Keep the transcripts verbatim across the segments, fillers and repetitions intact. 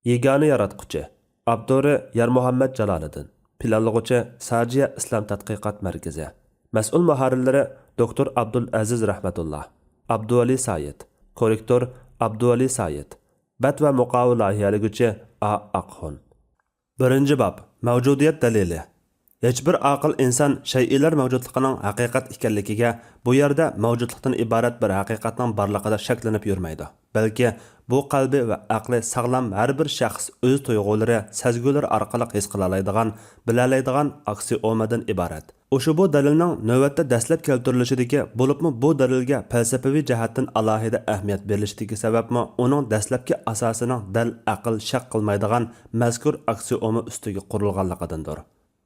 يېگانە ياراتقۇچى. ئاپتورى يارمۇھەممەت جالالىدىن. پىلانلىغۇچى ساجىيە ئىسلام تەتقىقات مەركىزى. مەسئۇل مۇھەررىرلىرى دوكتور ئابدۇل ئەزىز رەھمەتۇللا، ئابدۇۋەلى سايىت. كوررېكتور ئابدۇۋەلى سايىت. بەت ۋە مۇقاۋا لايىھەلىگۈچى ئا ئاقخۇن. بىرىنچى باب، مەۋجۇدىيەت دەلىلى. ھېچبىر ئاقىل ئىنسان شەيئىلەر مەۋجۇتلۇقىنىڭ ھەقىقەت ئىكەنلىكىگە، بۇ يەردە مەۋجۇتلۇقتىن ئىبارەت بىر ھەقىقەتنىڭ بارلىقىدا شەكلىنىپ يۈرمەيدۇ، بەلكى بۇ قەلبى ۋە ئەقلى ساغلام ھەر بىر شەخس ئۆز تۇيغۇلىرى، سەزگۈلىرى ئارقىلىق ھېس قىلالايدىغان، بىلەلەيدىغان ئاكسىئومىدىن ئىبارەت. ئۇشبۇ دەلىلنىڭ نۆۋەتتە دەسلەپ كەلتۈرۈلۈشىدىكى، بولۇپمۇ بۇ دەلىلگە پەلسەپىۋى جەھەتتىن ئالاھىدە ئەھمىيەت بېرىلىشىدىكى سەۋەبمۇ ئۇنىڭ دەسلەپكى ئاساسىنىڭ دەل ئەقىل شەك قىلمايدىغان مەزكۇر ئاكسىئوما ئۈستىگە قۇرۇلغانلىقىدىندۇر.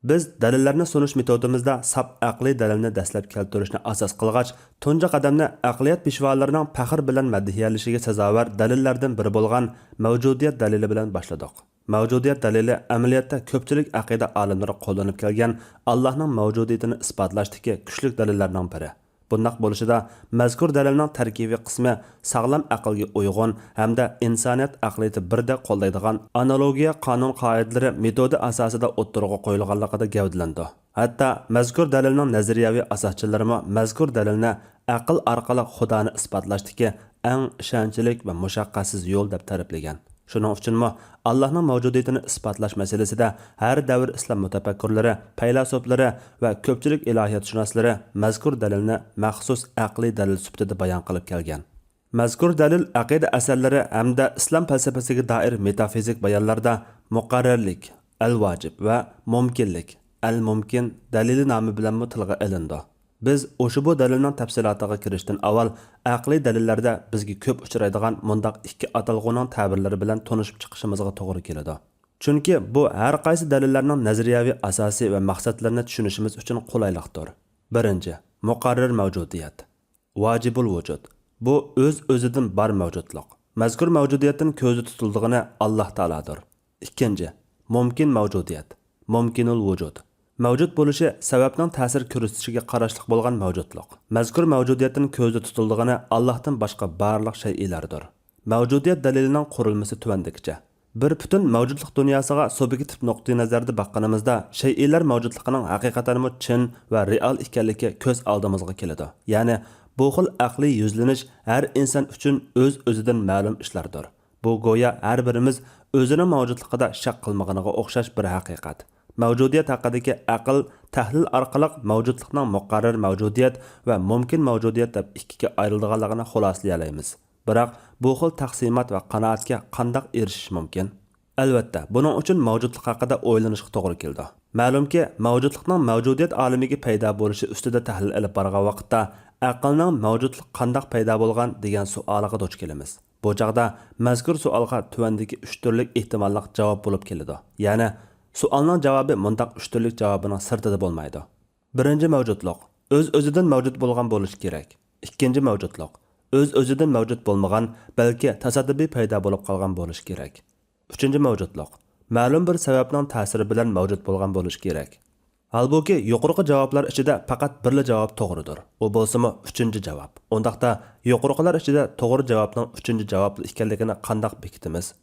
بىز دەلىللەرنى سۇنۇش مېتودىمىزدا ساپ ئەقلىي دەلىلنى دەسلەپ كەلتۈرۈشنى ئاساس قىلغاچ، تۇنجى قەدەمنى ئەقلىيەت پېشۋالىرىنىڭ پەخىر بىلەن مەدھىيەلىشىگە سازاۋەر دەلىللەردىن بىرى بولغان مەۋجۇدىيەت دەلىلى بىلەن باشلىدۇق. مەۋجۇدىيەت دەلىلى ئەمەلىيەتتە كۆپچىلىك ئەقىدە ئالىملىرى قوللىنىپ كەلگەن ئاللاھنىڭ مەۋجۇدىيىتىنى ئىسپاتلاشتىكى كۈچلۈك دەلىللەرنىڭ بىرى. بۇنداق بولۇشىدا، مەزكۇر دەلىلنىڭ تەركىبىي قىسمى ساغلام ئەقىلگە ئۇيغۇن ھەمدە ئىنسانىيەت ئەقلىيىتى بىردەك قولدايدىغان ئانالوگىيە قانۇن-قائىدىلىرى مېتودى ئاساسىدا ئوتتۇرىغا قويۇلغانلىقىدا گەۋدىلىنىدۇ. ھەتتا مەزكۇر دەلىلنىڭ نەزەرىيەۋى ئاساسچىلىرىمۇ مەزكۇر دەلىلنى ئەقىل ئارقىلىق خۇدانى ئىسپاتلاشتىكى ئەڭ ئىشەنچلىك ۋە مۇشەققەتسىز يول دەپ تەرىپلىگەن. شۇنىڭ ئۈچۈنمۇ ئاللاھنىڭ مەۋجۇدىيىتىنى ئىسپاتلاش مەسىلىسىدە ھەر دەۋر ئىسلام مۇتەپەككۇرلىرى، پەيلاسوپلىرى ۋە كۆپچىلىك ئىلاھىياتشۇناسلىرى مەزكۇر دەلىلنى مەخسۇس ئەقلىي دەلىل سۈپىتىدە بايان قىلىپ كەلگەن. مەزكۇر دەلىل ئەقىدە ئەسەرلىرى ھەمدە ئىسلام پەلسەپىسىگە دائىر مېتافىزىك بايانلاردا مۇقەررەرلىك، ئەل ۋاجىب ۋە مۇمكىنلىك، ئەل مۇمكىن، دەلىلى نامى بىلەنمۇ تىلغا ئېلىنىدۇ. بىز ئۇشبۇ دەلىلنىڭ تەپسىلاتىغا كىرىشتىن ئاۋۋال، ئەقلىي دەلىللەردە بىزگە كۆپ ئۇچرايدىغان مۇنداق ئىككى ئاتالغۇنىڭ تەبىرلىرى بىلەن تونۇشۇپ چىقىشىمىزغا توغرا كېلىدۇ. چۈنكى بۇ ھەر قايسى دەلىللەرنىڭ نەزەرىيەۋى ئاساسى ۋە مەقسەتلىرىنى چۈشىنىشىمىز ئۈچۈن قولايلىقتۇر. بىرىنچى، مۇقەررەر مەۋجۇدىيەت. ۋاجىبۇل ۋۇجۇد. بۇ ئۆز-ئۆزىدىن بار مەۋجۇتلۇق. مەزكۇر مەۋجۇدىيەتتىن كۆزدە تۇتۇلىدىغىنى ئاللاھ تائالاdır. ئىككىنچى، مۇمكىن مەۋجۇدىيەت. مۇمكىنۇل ۋۇجۇد. مەۋجۇت بولۇشى سەۋەبنىڭ تەسىر كۆرسىتىشىگە قاراشلىق بولغان مەۋجۇتلۇق. مەزكۇر مەۋجۇدىيەتتىن كۆزدە تۇتۇلىدىغىنى ئاللاھتىن باشقا بارلىق شەيئىلەردۇر. مەۋجۇدىيەت دەلىلىنىڭ قۇرۇلمىسى تۆۋەندىكىچە. بىر پۈتۈن مەۋجۇتلۇق دۇنياسىغا سۇبيېكتىپ نۇقتىئى نەزەردە باققىنىمىزدا، شەيئىلەر مەۋجۇتلۇقىنىڭ ھەقىقەتەنمۇ چىن ۋە رېئال ئىكەنلىكى كۆز ئالدىمىزغا كېلىدۇ. يەنى، بۇ خىل ئەقلىي يۈزلىنىش ھەر ئىنسان ئۈچۈن ئۆز-ئۆزىدىن مەلۇم ئىشلاردۇر. بۇ گويا ھەر بىرىمىز ئۆزىنىڭ مەۋجۇتلۇقىدا شەك قىلمىغىنىغا ئوخشاش بىر ھەقىقەت. مەۋجۇدىيەت ھەققىدىكى ئەقىل تەھلىل ئارقىلىق مەۋجۇتلۇقنىڭ مۇقەررەر مەۋجۇدىيەت ۋە مۇمكىن مەۋجۇدىيەت دەپ ئىككىگە ئايرىلىدىغانلىقىنى خۇلاسىلىيەلەيمىز. بىراق، بۇ خىل تەقسىمات ۋە قانائەتكە قانداق ئېرىشىش مۇمكىن؟ ئەلۋەتتە، بۇنىڭ ئۈچۈن مەۋجۇتلۇق ھەققىدە ئويلىنىشقا توغرا كېلىدۇ. مەلۇمكى، مەۋجۇتلۇقنىڭ مەۋجۇدىيەت ئالىمىگە پەيدا بولۇشى ئۈستىدە تەھلىل ئېلىپ بارغان ۋاقىتتا، ئەقىلنىڭ مەۋجۇتلۇق قانداق پەيدا بولغان دېگەن سوئالىغا دۇچ كېلىمىز. بۇ چاغدا مەزكۇر سوئالغا تۆۋەندىكى ئۈچ تۈرلۈك ئېھتىماللىق جاۋاب بولۇپ كېلىدۇ. يەنى، سوئالنىڭ جاۋابى مۇنداق ئۈچ تۈرلۈك جاۋابىنىڭ سىرتىدا بولمايدۇ. بىرىنچى مەۋجۇتلۇق، ئۆز-ئۆزىدىن مەۋجۇت بولغان بولۇشى كېرەك. ئىككىنچى مەۋجۇتلۇق، ئۆز-ئۆزىدىن مەۋجۇت بولمىغان، بەلكى تاسادىپىي پەيدا بولۇپ قالغان بولۇشى كېرەك. ئۈچىنچى مەۋجۇتلۇق، مەلۇم بىر سەۋەبنىڭ تەسىرى بىلەن مەۋجۇت بولغان بولۇشى كېرەك. ھالبۇكى، يۇقىرىقى جاۋابلار ئىچىدە پەقەت بىرلا جاۋاب توغرىدۇر. ئۇ بولسىمۇ ئۈچىنچى جاۋاب. ئۇنداقتا، يۇقىرىقىلار ئىچىدە توغرا جاۋابنىڭ ئۈچىنچى جاۋابلا ئىكەنلىكىنى قانداق بېكىتىمىز؟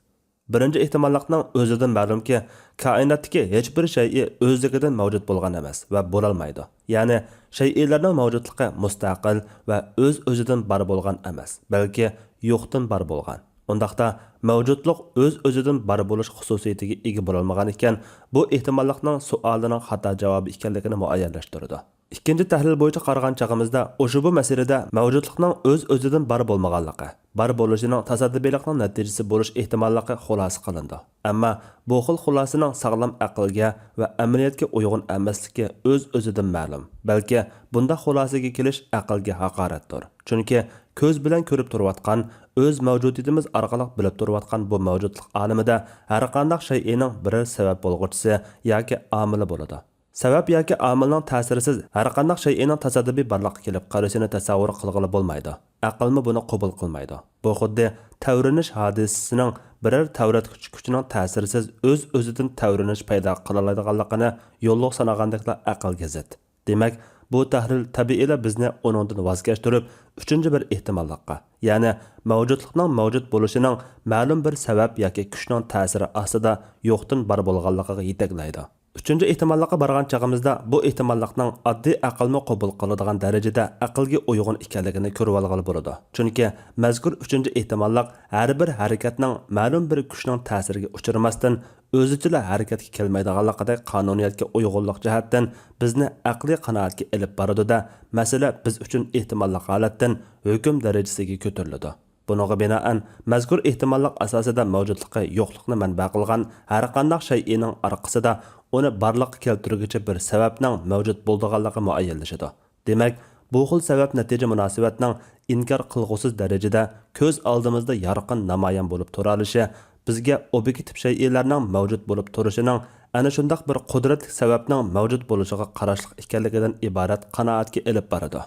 بىرىنچى ئېھتىماللىقنىڭ ئۆزىدىن مەلۇمكى، كائىناتتىكى ھېچبىر شەيئى ئۆزلۈكىدىن مەۋجۇت بولغان ئەمەس ۋە بولالمايدۇ. يەنى، شەيئىلەرنىڭ مەۋجۇتلۇقى مۇستەقىل ۋە ئۆز-ئۆزىدىن بار بولغان ئەمەس، بەلكى يوقتىن بار بولغان. ئۇنداقتا، مەۋجۇتلۇق ئۆز-ئۆزىدىن بار بولۇش خۇسۇسىيىتىگە ئىگە بولالمىغان ئىكەن، بۇ ئېھتىماللىقنىڭ سوئالىنىڭ خاتا جاۋابى ئىكەنلىكىنى مۇئەييەنلەشتۈرىدۇ. ئىككىنچى تەھلىل بويىچە قارىغان چېغىمىزدا، ئۇشبۇ مەسىلىدە مەۋجۇتلۇقنىڭ ئۆز-ئۆزىدىن بار بولمىغانلىقى، بار بولۇشىنىڭ تاسادىپىيلىقنىڭ نەتىجىسى بولۇش ئېھتىماللىقى خۇلاسە قىلىنىدۇ. ئەمما بۇ خىل خۇلاسىنىڭ ساغلام ئەقىلگە ۋە ئەمەلىيەتكە ئۇيغۇن ئەمەسلىكى ئۆز-ئۆزىدىن مەلۇم. بەلكى بۇنداق خۇلاسىگە كېلىش ئەقىلگە ھاقارەتتۇر. چۈنكى كۆز بىلەن كۆرۈپ تۇرۇۋاتقان، ئۆز مەۋجۇدىيىتىمىز ئارقىلىق بىلىپ تۇرۇۋاتقان بۇ مەۋجۇتلۇق ئالىمىدە ھەرقانداق شەيئىنىڭ بىرەر سەۋەب بولغۇچىسى ياكى ئامىلى بولىدۇ. سەۋەب ياكى ئامىلنىڭ تەسىرىسىز ھەرقانداق شەيئىنىڭ تاسادىپىي بارلىققا كېلىپ قېلىشىنى تەسەۋۋۇر قىلغىلى بولمايدۇ. ئەقىلمۇ بۇنى قوبۇل قىلمايدۇ. بۇ خۇددى تەۋرىنىش ھادىسىسىنىڭ بىرەر تەۋرەتكۈچ كۈچىنىڭ تەسىرىسىز ئۆز-ئۆزىدىن تەۋرىنىش پەيدا قىلالايدىغانلىقىنى يوللۇق سانىغاندەكلا ئەقىلگە زىت. دېمەك، بۇ تەھلىل تەبىئىيلا بىزنى ئۇنىڭدىن ۋاز كەچتۈرۈپ، ئۈچىنچى بىر ئېھتىماللىققا، يەنى مەۋجۇتلۇقنىڭ مەۋجۇت بولۇشىنىڭ مەلۇم بىر سەۋەب ياكى كۈچنىڭ تەسىرى ئاستىدا يوقتىن بار بولغانلىقىغا يېتەكلەيدۇ. ئۈچىنچى ئېھتىماللىققا بارغان چېغىمىزدا، بۇ ئېھتىماللىقنىڭ ئاددىي ئەقىلمۇ قوبۇل قىلىدىغان دەرىجىدە ئەقىلگە ئۇيغۇن ئىكەنلىكىنى كۆرۈۋالغىلى بولىدۇ. چۈنكى مەزكۇر ئۈچىنچى ئېھتىماللىق ھەر بىر ھەرىكەتنىڭ مەلۇم بىر كۈچنىڭ تەسىرىگە ئۇچرىماستىن، ئۆزىچىلا ھەرىكەتكە كەلمەيدىغانلىقىدەك قانۇنىيەتكە ئۇيغۇنلۇق جەھەتتىن بىزنى ئەقلىي قانائەتكە ئېلىپ بارىدۇ-دە، مەسىلە بىز ئۈچۈن ئېھتىماللىق ھالەتتىن ھۆكۈم دەرىجىسىگە كۆتۈرۈلىدۇ. بۇنىڭغا بىنائەن، مەزكۇر ئېھتىماللىق ئاساسىدا مەۋجۇتلۇقى يوقلۇقنى مەنبە قىلغان ھەرقانداق شەيئىنىڭ ئارقىسىدا ئۇنى بارلىققا كەلتۈرگۈچى بىر سەۋەبنىڭ مەۋجۇت بولىدىغانلىقى مۇئەييەنلىشىدۇ. دېمەك، بۇ خىل سەۋەب نەتىجە مۇناسىۋەتنىڭ ئىنكار قىلغۇسىز دەرىجىدە كۆز ئالدىمىزدا يارقىن نامايان بولۇپ تۇرالىشى بىزگە ئوبيېكتىپ شەيئىلەرنىڭ مەۋجۇت بولۇپ تۇرۇشىنىڭ ئەنە شۇنداق بىر قۇدرەتلىك سەۋەبنىڭ مەۋجۇت بولۇشىغا قاراشلىق ئىكەنلىكىدىن ئىبارەت قانائەتكە ئېلىپ بارىدۇ.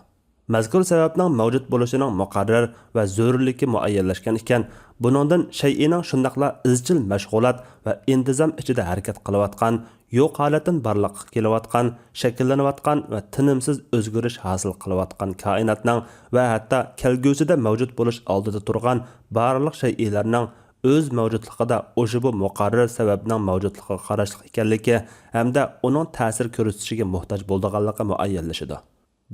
مەزكۇر سەۋەبنىڭ مەۋجۇت بولۇشىنىڭ مۇقەررەر ۋە زۆرۈرلۈكى مۇئەييەنلەشكەن ئىكەن، بۇنىڭدىن شەيئىنىڭ شۇنداقلا ئىزچىل مەشغۇلات ۋە ئىنتىزام ئىچىدە ھەرىكەت قىلىۋاتقان، يوق ھالەتتىن بارلىققا كېلىۋاتقان، شەكىللىنىۋاتقان ۋە تىنىمسىز ئۆزگىرىش ھاسىل قىلىۋاتقان كائىناتنىڭ ۋە ھەتتا كەلگۈسىدە مەۋجۇت بولۇش ئالدىدا تۇرغان بارلىق شەيئىلەرنىڭ ئۆز مەۋجۇتلۇقىدا ئوشۇ بۇ مۇقەررەر سەۋەبنىڭ مەۋجۇتلۇقىغا قاراشلىق ئىكەنلىكى ھەمدە ئۇنىڭ تەسىر كۆرسىتىشىگە موھتاج بولىدىغانلىقى مۇئەييەنلىشىدۇ.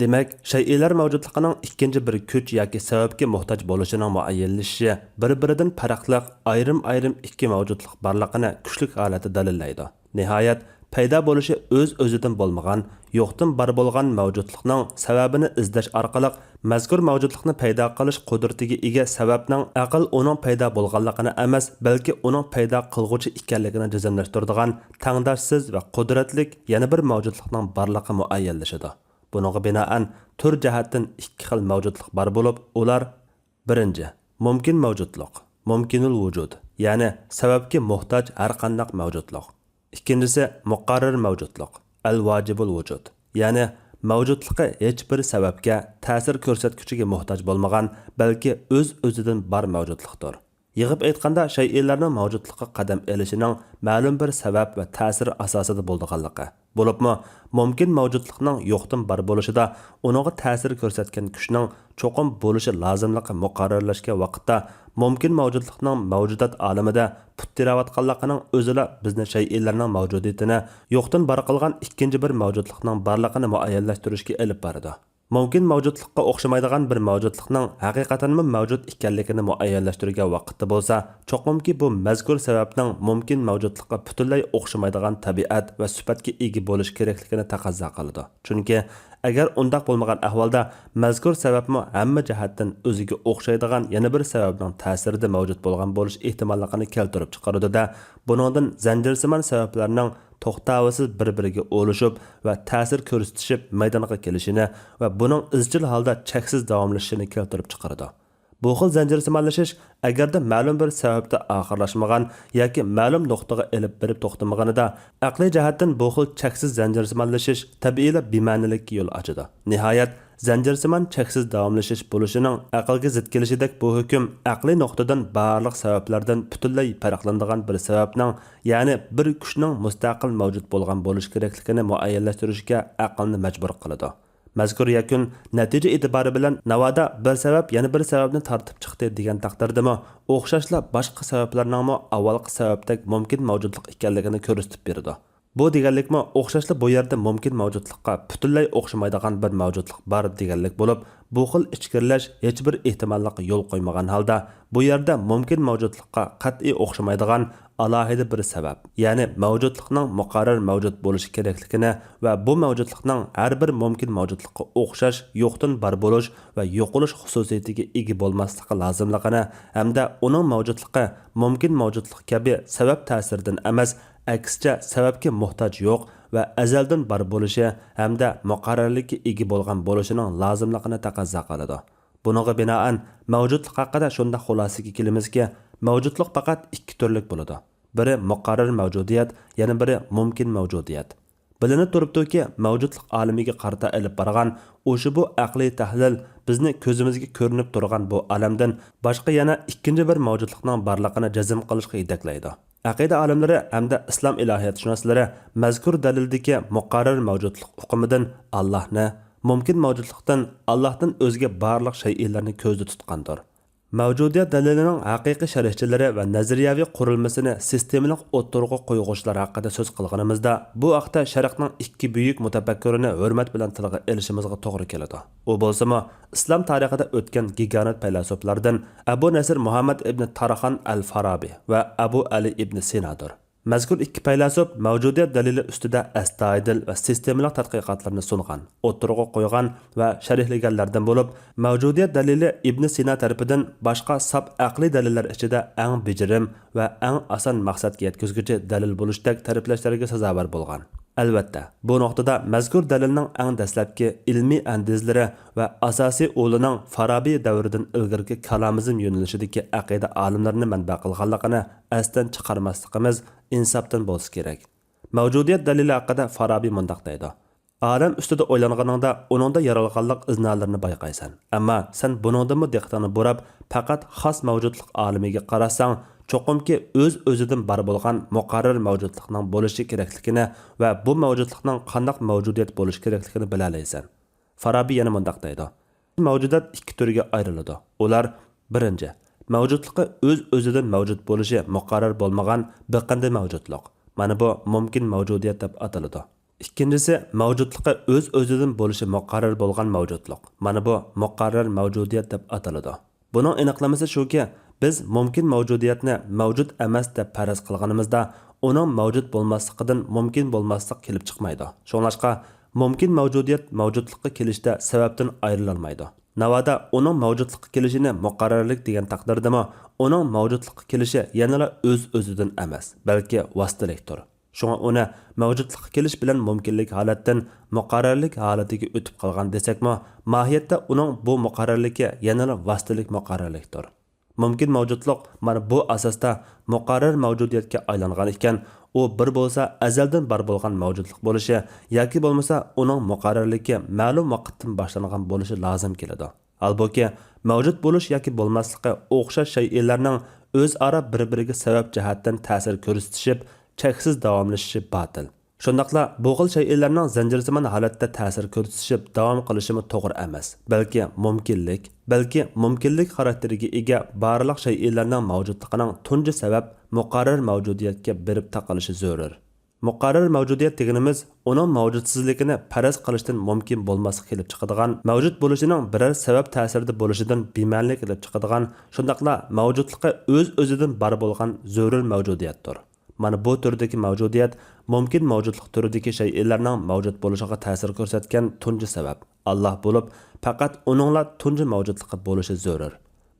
دېمەك، شەيئىلەر مەۋجۇتلۇقىنىڭ ئىككىنچى بىر كۈچ ياكى سەۋەبكە موھتاج بولۇشىنىڭ مۇئەييەنلىشىشى بىر-بىرىدىن پەرقلىق ئايرىم-ئايرىم ئىككى مەۋجۇتلۇق بارلىقىنى كۈچلۈك ھالەتتە دەلىللەيدۇ. نىھايەت، پەيدا بولۇشى ئۆز-ئۆزىدىن بولمىغان، يوقتىن بار بولغان مەۋجۇتلۇقنىڭ سەۋەبىنى ئىزدەش ئارقىلىق، مەزكۇر مەۋجۇتلۇقنى پەيدا قىلىش قۇدرىتىگە ئىگە سەۋەبنىڭ ئەقىل ئۇنىڭ پەيدا بولغانلىقىنى ئەمەس، بەلكى ئۇنىڭ پەيدا قىلغۇچى ئىكەنلىكىنى جەزملەشتۈرىدىغان تەڭداشسىز ۋە قۇدرەتلىك يەنە بىر مەۋجۇتلۇقنىڭ بارلىقى مۇئەييەنلىشىدۇ. بۇنىڭغا بىنائەن، تۈر جەھەتتىن ئىككى خىل مەۋجۇتلۇق بار بولۇپ، ئۇلار، بىرىنچى، مۇمكىن مەۋجۇتلۇق، مۇمكىنۇل ۋۇجۇد، يەنى سەۋەبكە موھتاج ھەرقانداق مەۋجۇتلۇق. ئىككىنچىسى، مۇقەررەر مەۋجۇتلۇق، ئەل ۋاجىبۇل ۋۇجۇد، يەنى مەۋجۇتلۇقى ھېچ بىر سەۋەبكە، تەسىر كۆرسەتكۈچىگە موھتاج بولمىغان، بەلكى ئۆز-ئۆزىدىن بار مەۋجۇتلۇقتۇر. يىغىپ ئېيتقاندا، شەيئىلەرنىڭ مەۋجۇتلۇققا قەدەم ئېلىشىنىڭ مەلۇم بىر سەۋەب ۋە تەسىر ئاساسىدا بولىدىغانلىقى، بولۇپمۇ مۇمكىن مەۋجۇتلۇقنىڭ يوقتىن بار بولۇشىدا ئۇنىڭغا تەسىر كۆرسەتكەن كۈچنىڭ چوقۇم بولۇشى لازىملىقى مۇقەررەرلەشكەن ۋاقىتتا، مۇمكىن مەۋجۇتلۇقنىڭ مەۋجۇدات ئالىمىدە پۇت تىرەۋاتقانلىقىنىڭ ئۆزىلا بىزنى شەيئىلەرنىڭ مەۋجۇدىيىتىنى يوقتىن بار قىلغان ئىككىنچى بىر مەۋجۇتلۇقنىڭ بارلىقىنى مۇئەييەنلەشتۈرۈشكە ئېلىپ بارىدۇ. مۇمكىن مەۋجۇتلۇققا ئوخشىمايدىغان بىر مەۋجۇتلۇقنىڭ ھەقىقەتەنمۇ مەۋجۇت ئىكەنلىكىنى مۇئەييەنلەشتۈرگەن ۋاقىتتا بولسا، چوقۇمكى بۇ مەزكۇر سەۋەبنىڭ مۇمكىن مەۋجۇتلۇققا پۈتۈنلەي ئوخشىمايدىغان تەبىئەت ۋە سۈپەتكە ئىگە بولۇش كېرەكلىكىنى تەقەززا قىلىدۇ. چۈنكى ئەگەر ئۇنداق بولمىغان ئەھۋالدا، مەزكۇر سەۋەبمۇ ھەممە جەھەتتىن ئۆزىگە ئوخشايدىغان يەنە بىر سەۋەبنىڭ تەسىرىدە مەۋجۇت بولغان بولۇش ئېھتىماللىقىنى كەلتۈرۈپ چىقىرىدۇ-دە، بۇنىڭدىن زەنجىرسىمان سەۋەبلەرنىڭ توختاۋسىز بىر-بىرىگە ئۇلىشىپ ۋە تەسىر كۆرسىتىشىپ مەيدانغا كېلىشىنى ۋە بۇنىڭ ئىزچىل ھالدا چەكسىز داۋاملىشىشىنى كەلتۈرۈپ چىقىرىدۇ. بۇ خىل زەنجىرسىمانلىشىش ئەگەردە مەلۇم بىر سەۋەبتە ئاخىرلاشمىغان ياكى مەلۇم نۇقتىغا ئېلىپ بېرىپ توختىمىغىنىدا، ئەقلىي جەھەتتىن بۇ خىل چەكسىز زەنجىرسىمانلىشىش تەبىئىيلا بىمەنىلىككە يول ئاچىدۇ. نىھايەت، زەنجىرسىمان چەكسىز داۋاملىشىش بولۇشىنىڭ ئەقىلگە زىت كېلىشىدەك بۇ ھۆكۈم ئەقلىي نۇقتىدىن بارلىق سەۋەبلەردىن پۈتۈنلەي پەرقلىنىدىغان بىر سەۋەبنىڭ، يەنى بىر كۈچنىڭ مۇستەقىل مەۋجۇت بولغان بولۇش كېرەكلىكىنى مۇئەييەنلەشتۈرۈشكە ئەقىلنى مەجبۇر قىلىدۇ. مەزكۇر يەكۈن نەتىجە ئېتىبارى بىلەن ناۋادا بىر سەۋەب يەنە بىر سەۋەبنى تارتىپ چىقتى دېگەن تەقدىردىمۇ، ئوخشاشلا باشقا سەۋەبلەرنىڭمۇ ئاۋۋالقى سەۋەبتەك مۇمكىن مەۋجۇتلۇق ئىكەنلىكىنى كۆرسىتىپ بېرىدۇ. بۇ دېگەنلىكمۇ، ئوخشاشلا بۇ يەردە مۇمكىن مەۋجۇتلۇققا پۈتۈنلەي ئوخشىمايدىغان بىر مەۋجۇتلۇق بار دېگەنلىك بولۇپ، بۇ خىل ئىچكىرىلەش ھېچبىر ئېھتىماللىققا يول قويمىغان ھالدا، بۇ يەردە مۇمكىن مەۋجۇتلۇققا قەتئىي ئوخشىمايدىغان ئالاھىدە بىر سەۋەب، يەنى مەۋجۇتلۇقنىڭ مۇقەررەر مەۋجۇت بولۇشى كېرەكلىكىنى ۋە بۇ مەۋجۇتلۇقنىڭ ھەر بىر مۇمكىن مەۋجۇتلۇققا ئوخشاش يوقتىن بار بولۇش ۋە يوقىلىش خۇسۇسىيىتىگە ئىگە بولماسلىقى لازىملىقىنى ھەمدە ئۇنىڭ مەۋجۇتلۇقى مۇمكىن مەۋجۇتلۇق كەبى سەۋەب تەسىرىدىن ئەمەس، ئەكسىچە سەۋەبكە موھتاج يوق ۋە ئەزەلدىن بار بولۇشى ھەمدە مۇقەررەرلىككە ئىگە بولغان بولۇشىنىڭ لازىملىقىنى تەقەززا قىلىدۇ. بۇنىڭغا بىنائەن، مەۋجۇتلۇق ھەققىدە شۇنداق خۇلاسىگە كېلىمىزكى، مەۋجۇتلۇق پەقەت ئىككى تۈرلۈك بولىدۇ. بىرى مۇقەررەر مەۋجۇدىيەت، يەنە بىرى مۇمكىن مەۋجۇدىيەت. بىلىنىپ تۇرۇپتۇكى، مەۋجۇتلۇق ئالىمىگە قارىتا ئېلىپ بارغان ئۇشۇ بۇ ئەقلىي تەھلىل بىزنى كۆزىمىزگە كۆرۈنۈپ تۇرغان بۇ ئالەمدىن باشقا يەنە ئىككىنچى بىر مەۋجۇتلۇقنىڭ بارلىقىنى جەزم قىلىشقا يېتەكلەيدۇ. ئەقىدە ئالىملىرى ھەمدە ئىسلام ئىلاھىيەتشۇناسلىرى مەزكۇر دەلىلدىكى مۇقەررەر مەۋجۇتلۇق ئۇقۇمىدىن ئاللاھنى، مۇمكىن مەۋجۇتلۇقتىن ئاللاھتىن ئۆزگە بارلىق شەيئىلەرنى كۆزدە تۇتقاندۇر. مەۋجۇدىيەت دەلىلىنىڭ ھەقىقىي شەرھچىلىرى ۋە نەزەرىيەۋى قۇرۇلمىسىنى سىستېمىلىق ئوتتۇرىغا قويغۇچىلار ھەققىدە سۆز قىلغىنىمىزدا، بۇ ھەقتە شەرقنىڭ ئىككى بۈيۈك مۇتەپەككۇرىنى ھۆرمەت بىلەن تىلغا ئېلىشىمىزغا توغرا كېلىدۇ. ئۇ بولسىمۇ، ئىسلام تارىخىدا ئۆتكەن گىگانت پەيلاسوپلاردىن ئەبۇ نەسىر مۇھەممەد ئىبنى تارخان ئەل فارابى ۋە ئەبۇ ئەلى ئىبنى سىنادۇر. مەزكۇر ئىككى پەيلاسوپ مەۋجۇدىيەت دەلىلى ئۈستىدە ئەستايىدىل ۋە سىستېمىلىق تەتقىقاتلىرىنى سۇنغان، ئوتتۇرىغا قويغان ۋە شەرھلىگەنلەردىن بولۇپ، مەۋجۇدىيەت دەلىلى ئىبنى سىنا تەرىپىدىن باشقا ساپ ئەقلىي دەلىللەر ئىچىدە ئەڭ بېجىرىم ۋە ئەڭ ئاسان مەقسەتكە يەتكۈزگۈچى دەلىل بولۇشتەك تەرىپلەشلەرگە سازاۋەر بولغان. ئەلۋەتتە، بۇ نۇقتىدا مەزكۇر دەلىلنىڭ ئەڭ دەسلەپكى ئىلمىي ئەندىزىلىرى ۋە ئاساسىي ئۇلىنىڭ فارابى دەۋرىدىن ئىلگىرىكى كالامىزم يۆنىلىشىدىكى ئەقىدە ئالىملىرىنى مەنبە قىلغانلىقىنى ئەستىن چىقارماسلىقىمىز ئىنساپتىن بولسا كېرەك. مەۋجۇدىيەت دەلىلى ھەققىدە فارابى مۇنداق دەيدۇ: ئالەم ئۈستىدە ئويلانغىنىڭدا ئۇنىڭدا يارالغانلىق ئىزنالىرىنى بايقايسەن. ئەمما سەن بۇنىڭدىنمۇ دىققىتىڭنى بۇراپ، پەقەت خاس مەۋجۇتلۇق ئالىمىگە قارىساڭ، چوقۇمكى ئۆز-ئۆزىدىن بار بولغان مۇقەررەر مەۋجۇتلۇقنىڭ بولۇشى كېرەكلىكىنى ۋە بۇ مەۋجۇتلۇقنىڭ قانداق مەۋجۇدىيەت بولۇشى كېرەكلىكىنى بىلەلەيسەن. فارابى يەنە مۇنداق دەيدۇ: مەۋجۇدات ئىككى تۈرگە ئايرىلىدۇ. ئۇلار، بىرىنچى، مەۋجۇتلۇقى ئۆز-ئۆزىدىن مەۋجۇت بولۇشى مۇقەررەر بولمىغان بىقىندە مەۋجۇتلۇق. مانا بۇ مۇمكىن مەۋجۇدىيەت دەپ ئاتىلىدۇ. ئىككىنچىسى، مەۋجۇتلۇقى ئۆز-ئۆزىدىن بولۇشى مۇقەررەر بولغان مەۋجۇتلۇق. مانا بۇ مۇقەررەر مەۋجۇدىيەت دەپ ئاتىلىدۇ. بۇنىڭ ئېنىقلىمىسى شۇكى، بىز مۇمكىن مەۋجۇدىيەتنى مەۋجۇت ئەمەس دەپ پەرەز قىلغىنىمىزدا، ئۇنىڭ مەۋجۇت بولماسلىقىدىن مۇمكىن بولماسلىق كېلىپ چىقمايدۇ. شۇڭلاشقا، مۇمكىن مەۋجۇدىيەت مەۋجۇتلۇققا كېلىشتە سەۋەبتىن ئايرىلالمايدۇ. ناۋادا ئۇنىڭ مەۋجۇتلۇققا كېلىشىنى مۇقەررەرلىك دېگەن تەقدىردىمۇ، ئۇنىڭ مەۋجۇتلۇققا كېلىشى يەنىلا ئۆز-ئۆزىدىن ئەمەس، بەلكى ۋاسىتىلىكتۇر. شۇڭا ئۇنى مەۋجۇتلۇققا كېلىش بىلەن مۇمكىنلىك ھالەتتىن مۇقەررەرلىك ھالىتىگە ئۆتۈپ قالغان دېسەكمۇ، ماھىيەتتە ئۇنىڭ بۇ مۇقەررەرلىكى يەنىلا ۋاسىتىلىك مۇقەررەرلىكتۇر. مۇمكىن مەۋجۇتلۇق مانا بۇ ئاساستا مۇقەررەر مەۋجۇدىيەتكە ئايلانغان ئىكەن، ئۇ بىر بولسا ئەزەلدىن بار بولغان مەۋجۇتلۇق بولۇشى ياكى بولمىسا ئۇنىڭ مۇقەررەرلىكى مەلۇم ۋاقىتتىن باشلانغان بولۇشى لازىم كېلىدۇ. ھالبۇكى، مەۋجۇت بولۇش ياكى بولماسلىقى ئوخشاش شەيئىلەرنىڭ ئۆزئارا بىر-بىرىگە سەۋەب جەھەتتىن تەسىر كۆرسىتىشىپ، چەكسىز داۋاملىشىشى باتىل. شۇنداقلا بۇ خىل شەيئىلەرنىڭ زەنجىرسىمان ھالەتتە تەسىر كۆرسىتىشىپ داۋام قىلىشىمۇ توغرا ئەمەس، بەلكى مۇمكىنلىك، بەلكى مۇمكىنلىك خاراكتېرىگە ئىگە بارلىق شەيئىلەرنىڭ مەۋجۇتلۇقىنىڭ تۇنجى سەۋەب مۇقەررەر مەۋجۇدىيەتكە بېرىپ تاقىلىشى زۆرۈر. مۇقەررەر مەۋجۇدىيەت دېگىنىمىز ئۇنىڭ مەۋجۇتسىزلىكىنى پەرەز قىلىشتىن مۇمكىن بولماسلىق كېلىپ چىقىدىغان، مەۋجۇت بولۇشىنىڭ بىرەر سەۋەب تەسىرىدە بولۇشىدىن بىمەنىلىك كېلىپ چىقىدىغان، شۇنداقلا مەۋجۇتلۇقى ئۆز-ئۆزىدىن بار بولغان زۆرۈر مەۋجۇدىيەتتۇر. مانا بۇ تۈردىكى مەۋجۇدىيەت مۇمكىن مەۋجۇتلۇق تۈرىدىكى شەيئىلەرنىڭ مەۋجۇت بولۇشىغا تەسىر كۆرسەتكەن تۇنجى سەۋەب، ئاللاھ بولۇپ، پەقەت ئۇنىڭلا تۇنجى مەۋجۇتلۇقى بولۇشى زۆرۈر.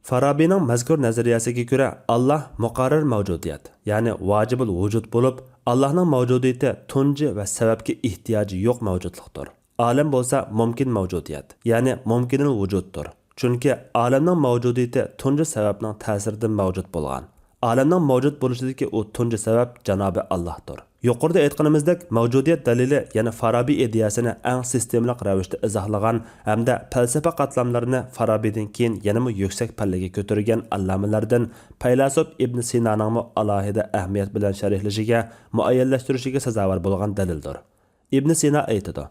فارابىنىڭ مەزكۇر نەزەرىيەسىگە كۆرە، ئاللاھ مۇقەررەر مەۋجۇدىيەت، يەنى ۋاجىبۇل ۋۇجۇد بولۇپ، ئاللاھنىڭ مەۋجۇدىيىتى تۇنجى ۋە سەۋەبكە ئېھتىياجى يوق مەۋجۇتلۇقتۇر. ئالەم بولسا مۇمكىن مەۋجۇدىيەت، يەنى مۇمكىنىل ۋۇجۇدتۇر. چۈنكى ئالەمنىڭ مەۋجۇدىيىتى تۇنجى سەۋەبنىڭ تەسىرىدىن مەۋجۇت بولغان. ئالەمنىڭ مەۋجۇت بولۇشىدىكى ئۇ تۇنجى سەۋەب جانابى ئاللاھتۇر. يۇقىرىدا ئېيتقىنىمىزدەك، مەۋجۇدىيەت دەلىلى يەنە فارابى ئىدىيەسىنى ئەڭ سىستېمىلىق رەۋىشتە ئىزاھلىغان ھەمدە پەلسەپە قاتلاملىرىنى فارابىدىن كېيىن يەنىمۇ يۈكسەك پەللىگە كۆتۈرگەن ئاللامىلەردىن پەيلاسوپ ئىبن سىنانىڭمۇ ئالاھىدە ئەھمىيەت بىلەن شەرھلىشىگە، مۇئەييەنلەشتۈرۈشىگە سازاۋەر بولغان دەلىلدۇر. ئىبن سىنا ئېيتىدۇ،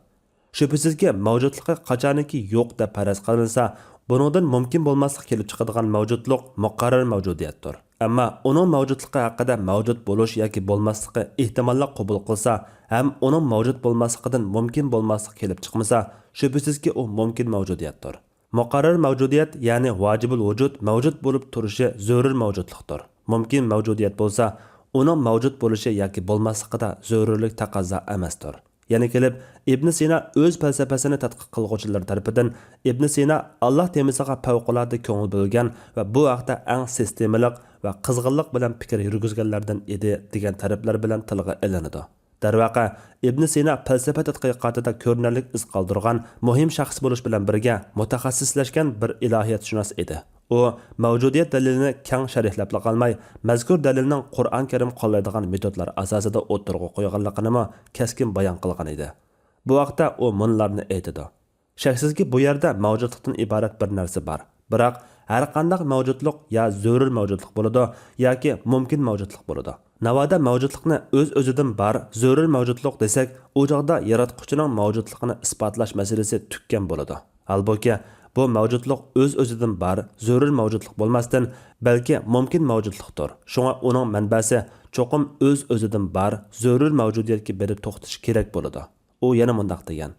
شۈبھىسىزكى، مەۋجۇتلۇقى قاچانكى يوق دەپ پەرەز قىلىنسا، بۇنىڭدىن مۇمكىن بولماسلىق كېلىپ چىقىدىغان مەۋجۇتلۇق مۇقەررەر مەۋجۇدىيەتتۇر. ئەمما ئۇنىڭ مەۋجۇتلۇقى ھەققىدە مەۋجۇت بولۇش ياكى بولماسلىقى ئېھتىماللىق قوبۇل قىلسا ھەم ئۇنىڭ مەۋجۇت بولماسلىقىدىن مۇمكىن بولماسلىق كېلىپ چىقمىسا، شۈبھىسىزكى، ئۇ مۇمكىن مەۋجۇدىيەتتۇر. مۇقەررەر مەۋجۇدىيەت، يەنى ۋاجىبۇل ۋۇجۇد مەۋجۇت بولۇپ تۇرۇشى زۆرۈر مەۋجۇتلۇقتۇر. مۇمكىن مەۋجۇدىيەت بولسا، ئۇنىڭ مەۋجۇت بولۇشى ياكى بولماسلىقىدا زۆرۈرلۈك تەقەززا ئەمەستۇر. يەنە كېلىپ، ئىبن سىنا ئۆز پەلسەپىسىنى تەتقىق قىلغۇچىلار تەرىپىدىن ئىبن سىنا ئاللاھ تېمىسىغا پەۋقۇلئاددە كۆڭۈل بۆلگەن ۋە بۇ ھەقتە ئەڭ سىستېمىلىق ۋە قىزغىنلىق بىلەن پىكىر يۈرگۈزگەنلەردىن ئىدى، دېگەن تەرىپلەر بىلەن تىلغا ئېلىنىدۇ. دەرۋەقە، ئىبن سىنا پەلسەپە تەتقىقاتىدا كۆرۈنەرلىك ئىز قالدۇرغان مۇھىم شەخس بولۇش بىلەن بىرگە، مۇتەخەسسىسلەشكەن بىر ئىلاھىيەتشۇناس ئىدى. ئۇ مەۋجۇدىيەت دەلىلىنى كەڭ شەرھلەپلا قالماي، مەزكۇر دەلىلنىڭ قۇرئان كەرىم قوللايدىغان مېتودلار ئاساسىدا ئوتتۇرىغا قويغانلىقىنىمۇ كەسكىن بايان قىلغان ئىدى. بۇ ھەقتە ئۇ مۇنۇلارنى ئېيتىدۇ. شەكسىزكى، بۇ يەردە مەۋجۇتلۇقتىن ئىبارەت بىر نەرسە بار. بىراق، ھەرقانداق مەۋجۇتلۇق يا زۆرۈر مەۋجۇتلۇق بولىدۇ، ياكى مۇمكىن مەۋجۇتلۇق بولىدۇ. ناۋادا مەۋجۇتلۇقنى ئۆز-ئۆزىدىن بار، زۆرۈر مەۋجۇتلۇق دېسەك، ئۇ چاغدا ياراتقۇچىنىڭ مەۋجۇتلۇقىنى ئىسپاتلاش مەسىلىسى تۈگىگەن بولىدۇ. ھالبۇكى، بۇ مەۋجۇتلۇق ئۆز-ئۆزىدىن بار، زۆرۈر مەۋجۇتلۇق بولماستىن، بەلكى مۇمكىن مەۋجۇتلۇقتۇر. شۇڭا ئۇنىڭ مەنبەسى چوقۇم ئۆز-ئۆزىدىن بار، زۆرۈر مەۋجۇدىيەتكە بېرىپ توختىشى كېرەك بولىدۇ. ئۇ يەنە مۇنداق دېگەن: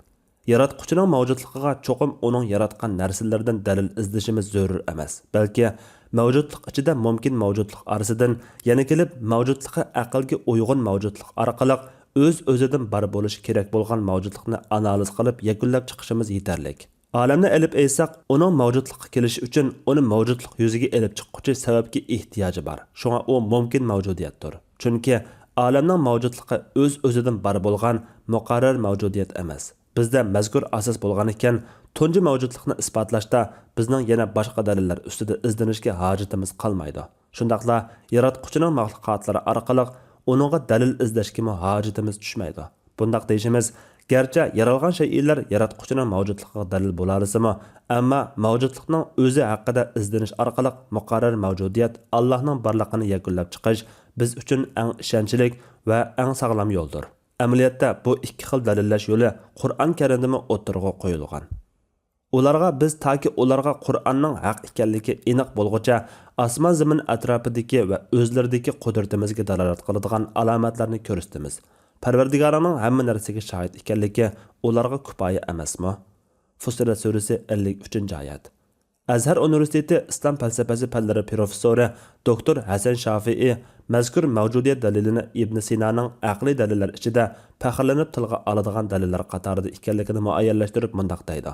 ياراتقۇچىنىڭ مەۋجۇتلۇقىغا چوقۇم ئۇنىڭ ياراتقان نەرسىلىرىدىن دەلىل ئىزدىشىمىز زۆرۈر ئەمەس، بەلكى مەۋجۇتلۇق ئىچىدە مۇمكىن مەۋجۇتلۇق ئارىسىدىن يەنە كېلىپ مەۋجۇتلۇقى ئەقىلگە ئۇيغۇن مەۋجۇتلۇق ئارقىلىق ئۆز-ئۆزىدىن بار بولۇشى كېرەك بولغان مەۋجۇتلۇقنى ئانالىز قىلىپ يەكۈنلەپ چىقىشىمىز يېتەرلىك. ئالەمنى ئېلىپ ئېيتساق، ئۇنىڭ مەۋجۇتلۇققا كېلىشى ئۈچۈن ئۇنى مەۋجۇتلۇق يۈزىگە ئېلىپ چىققۇچى سەۋەبكە ئېھتىياجى بار. شۇڭا ئۇ مۇمكىن مەۋجۇدىيەتتۇر. چۈنكى ئالەمنىڭ مەۋجۇتلۇقى ئۆز-ئۆزىدىن بار بولغان مۇقەررەر مەۋجۇدىيەت ئەمەس. بىزدە مەزكۇر ئاساس بولغان ئىكەن، تۇنجى مەۋجۇتلۇقنى ئىسپاتلاشتا بىزنىڭ يەنە باشقا دەلىللەر ئۈستىدە ئىزدىنىشكە ھاجىتىمىز قالمايدۇ. شۇنداقلا ياراتقۇچىنىڭ مەخلۇقاتلىرى ئارقىلىق ئۇنىڭغا دەلىل ئىزدەشكىمۇ ھاجىتىمىز چۈشمەيدۇ. بۇنداق دېيىشىمىز، گەرچە يارالغان شەيئىلەر ياراتقۇچىنىڭ مەۋجۇتلۇقىغا دەلىل بولالىسىمۇ، ئەمما مەۋجۇتلۇقنىڭ ئۆزى ھەققىدە ئىزدىنىش ئارقىلىق مۇقەررەر مەۋجۇدىيەت، ئاللاھنىڭ بارلىقىنى يەكۈنلەپ چىقىش بىز ئۈچۈن ئەڭ ئىشەنچلىك ۋە ئەڭ ساغلام يولدۇر. ئەمەلىيەتتە بۇ ئىككى خىل دەلىللەش يولى قۇرئان كەرىمدىمۇ ئوتتۇرىغا قويۇلغان. ئۇلارغا بىز تاكى ئۇلارغا قۇرئاننىڭ ھەق ئىكەنلىكى ئېنىق بولغۇچە ئاسمان-زېمىن ئەتراپىدىكى ۋە ئۆزلىرىدىكى قۇدرىتىمىزگە دالالەت قىلىدىغان ئالامەتلەرنى كۆرسىتىمىز. پەرۋەردىگارىڭنىڭ ھەممە نەرسىگە شاھىت ئىكەنلىكى ئۇلارغا كۇپايە ئەمەسمۇ؟ فۇسسىلەت سۈرىسى، ئەللىك ئۈچىنچى ئايەت. ئەزھەر ئۇنىۋېرسىتېتى ئىسلام پەلسەپىسى پەنلىرى پروفېسسورى دوكتور ھەسەن شافىئى مەزكۇر مەۋجۇدىيەت دەلىلىنى ئىبن سىنانىڭ ئەقلىي دەلىللەر ئىچىدە پەخىرلىنىپ تىلغا ئالىدىغان دەلىللەر قاتارىدا ئىكەنلىكىنى مۇئەييەنلەشتۈرۈپ مۇنداق دەيدۇ: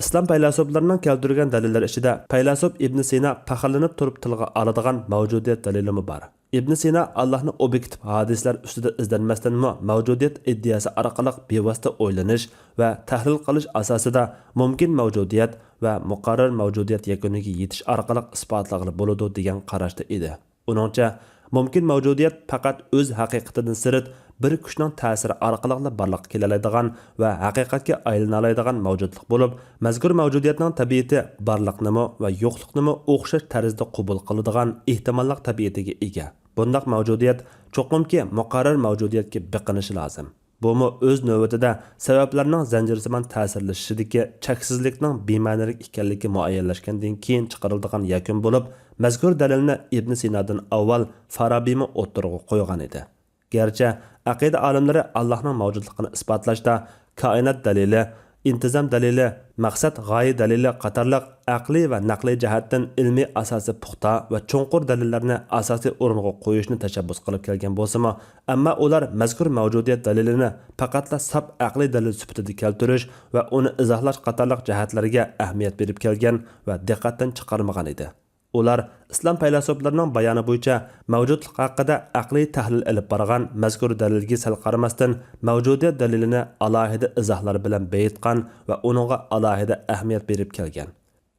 ئىسلام پەيلاسوپلىرىنىڭ كەلتۈرگەن دەلىللىرى ئىچىدە پەيلاسوپ ئىبن سىنا پەخىرلىنىپ تۇرۇپ تىلغا ئالىدىغان مەۋجۇدىيەت دەلىلىمۇ بار. ئىبن سىنا ئاللاھنى ئوبيېكتىپ ھادىسىلەر ئۈستىدە ئىزدەنمەستىنمۇ مەۋجۇدىيەت ئىدىيەسى ئارقىلىق بىۋاسىتە ئويلىنىش ۋە تەھلىل قىلىش ئاساسىدا مۇمكىن مەۋجۇدىيەت ۋە مۇقەررەر مەۋجۇدىيەت يەكۈنىگە يېتىش ئارقىلىق ئىسپاتلىغىلى بولىدۇ دېگەن قاراشتا ئىدى. ئۇنىڭچە، مۇمكىن مەۋجۇدىيەت پەقەت ئۆز ھەقىقىتىدىن سىرت بىر كۈچنىڭ تەسىرى ئارقىلىقلا بارلىققا كېلەلەيدىغان ۋە ھەقىقەتكە ئايلىنالايدىغان مەۋجۇتلۇق بولۇپ، مەزكۇر مەۋجۇدىيەتنىڭ تەبىئىتى بارلىقنىمۇ ۋە يوقلۇقنىمۇ ئوخشاش تەرزدە قوبۇل قىلىدىغان ئېھتىماللىق تەبىئىتىگە ئىگە. بۇنداق مەۋجۇدىيەت چوقۇمكى مۇقەررەر مەۋجۇدىيەتكە بېقىنىشى لازىم. بۇمۇ ئۆز نۆۋىتىدە سەۋەبلەرنىڭ زەنجىرسىمان تەسىرلىشىشىدىكى چەكسىزلىكنىڭ بىمەنىلىك ئىكەنلىكى مۇئەييەنلەشكەندىن كېيىن چىقىرىلىدىغان يەكۈن بولۇپ، مەزكۇر دەلىلنى ئىبن سىنادىن ئاۋۋال فارابىمۇ ئوتتۇرىغا قويغان ئىدى. گەرچە ئەقىدە ئالىملىرى ئاللاھنىڭ مەۋجۇتلۇقىنى ئىسپاتلاشتا كائىنات دەلىلى، ئىنتىزام دەلىلى، مەقسەت غايە دەلىلى قاتارلىق ئەقلىي ۋە نەقلىي جەھەتتىن ئىلمىي ئاساسى پۇختا ۋە چوڭقۇر دەلىللەرنى ئاساسىي ئورۇنغا قويۇشنى تەشەببۇس قىلىپ كەلگەن بولسىمۇ، ئەمما ئۇلار مەزكۇر مەۋجۇدىيەت دەلىلىنى پەقەتلا ساپ ئەقلىي دەلىل سۈپىتىدە كەلتۈرۈش ۋە ئۇنى ئىزاھلاش قاتارلىق جەھەتلەرگە ئەھمىيەت بېرىپ كەلگەن ۋە دىققەتتىن چىقارمىغان ئىدى. ئۇلار ئىسلام پەيلاسوپلىرىنىڭ بايانى بويىچە مەۋجۇتلۇق ھەققىدە ئەقلىي تەھلىل ئېلىپ بارغان مەزكۇر دەلىلگە سەل قارىماستىن، مەۋجۇدىيەت دەلىلىنى ئالاھىدە ئىزاھلار بىلەن بېيىتقان ۋە ئۇنىڭغا ئالاھىدە ئەھمىيەت بېرىپ كەلگەن.